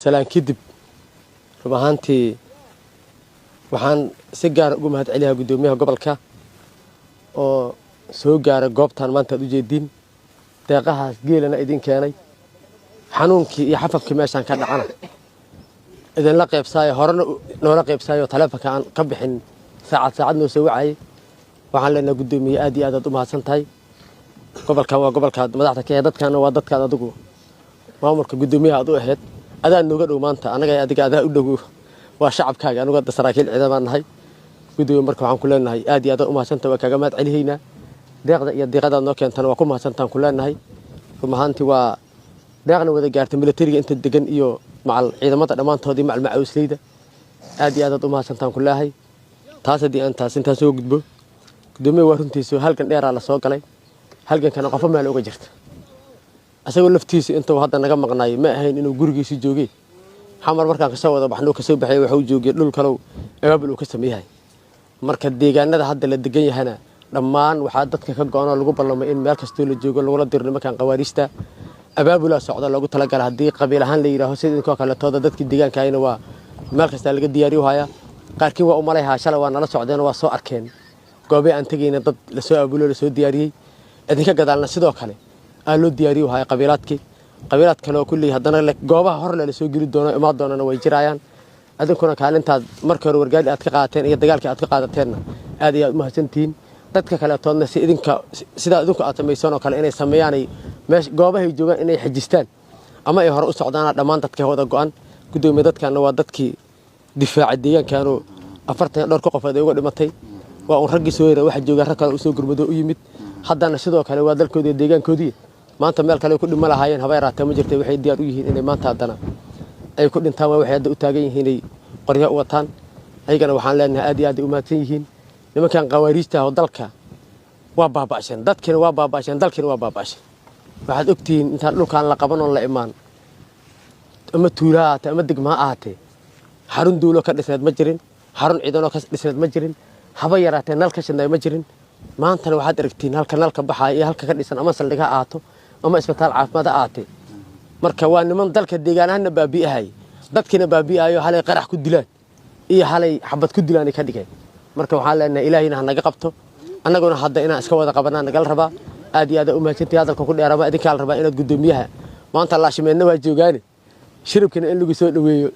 Salaan kadib, rub ahaantii waxaan si gaara ugu mahad celiyaa guddoomiyaha gobolka oo soo gaaray goobtan maanta aad u jeediin, deeqahaas geelana idin keenay, xanuunkii iyo xafafkii meeshaan ka dhacana idinla qaybsaayo, horena noola qaybsaayo, taleefonka aan ka bixin, saacad saacad noo soo wacayay. Waxaan leenahay, guddoomiye, aad iyo aad aad u mahadsan tahay. Gobolkan waa gobolkaad madaxda ka aheed, dadkaana waa dadkaad adigu maamulka guddoomiyaha aad u ahayd. Adaa nooga dhow maanta annaga, adiga adaa u dhow, waa shacabkaaga. Anugu hadda saraakiil ciidamaan nahay, guddoomiye. Marka waxaan ku leenahay aad iyo aad u mahadsantahay, waa kaaga mahad celihaynaa. Deeqda iyo diiqadaad noo keentana waa ku mahadsantaan ku leenahay. Run ahaantii waa deeqna wada gaartay militariga inta degan iyo macal ciidamada dhammaantoodii, macal macawisleyda. Aad iyo aad aad u mahadsantaan ku leeyahay. Taas haddii aan taas intaan soo gudbo, guddoomiye, waa runtiisu halgan dheeraa la soo galay, halgankana qofo meel uga jirta. Isagoo laftiisa intuu hadda naga maqnaay ma ahayn inuu gurigiisi joogay Xamar. Markaan kasoo wada baxnuu kasoo baxay, waxuu joogay dhul kalow abaabul uu ka sameeyahay. Marka deegaanada hadda la degan yahana dhammaan waxaa dadka ka go-anoo lagu ballamay in meel kastoo la joogo lagula diro nimankan qawaariista. Abaabulaa socda loogu talagala haddii qabiil ahaan la yidhaaho, sida idinkoo kaletooda dadkii deegaankahayna waa meel kastaa laga diyaariyo hayaa. Qaarkiin waa u malayhaa, shalay waa nala socdeen, waa soo arkeen goobay aan tegayna dad lasoo aabulo, lasoo diyaariyey. Idinka gadaalna sidoo kale aa loo diyaariyo haya qabiilaadkii, qabiilaad kale oo kulley haddana goobaha horle lasoo geli doono, imaan doonana way jiraayaan. Adinkuna kaalintaad markii hore wargaadhi aad ka qaadateen iyo dagaalkii aad ka qaadateenna aad iyo aad u mahadsantihiin. Dadka kaletoodna si idinka sidaa idinku aad samaysaan oo kale inay sameeyaanay meesha goobahay joogaan inay xejistaan ama ay hore u socdaana dhammaan dadka wada go-an. Guddoomiye, dadkaana waa dadkii difaaca deegaankaanoo 40 dhowr ka qofood ay uga dhimatay. Waa uun raggii soo yara waxa jooga, rag kale usoo gurmado u yimid. Haddana sidoo kale waa dalkoodii iyo deegaankoodii. Maanta meel kale ku dhima lahaayeen haba yaraatee ma jirtay. Waxay diyaar u yihiin inay maanta haddana ay ku dhintaan. Waa waxay hadda u taagan yihiin inay qoryo u wataan. Ayagana waxaan leenahay aad iyo aad ay u mahadsan yihiin. Nimankan qawaariijta ah oo dalka waa baaba'sheen, dadkiina waa baaba'sheen, dalkiina waa baaba'sheen. Waxaad ogtihiin intaan dhulkaan la qaban oon la imaan, ama tuulo ha ahaatee ama degmo ha ahaatee, xarun duulo ka dhisneed ma jirin, xarun ciidanoo ka dhisneed ma jirin, haba yaraatee nal ka shidnay ma jirin. Maantana waxaad aragtiin halka nalka baxaaya iyo halka ka dhisan, ama saldhig ha ahaato ama isbitaal caafimaad ha ahaatee. Marka waa niman dalka deegaan ahaanna baabi'ahay, dadkiina baabi'ayo, halay qarax ku dilaan iyo halay xabad ku dilaan ay ka dhigeen. Marka waxaan leenahay Ilaahayna ha naga qabto, annaguna hadda inaan iska wada qabanaa nagala rabaa. Aad iyo aad u mahadsantihi. Hadalka ku dheerama, idinkaa la rabaa inaad guddoomiyaha maanta laashimeedna waa joogaane, shiribkana in lagu soo dhoweeyo.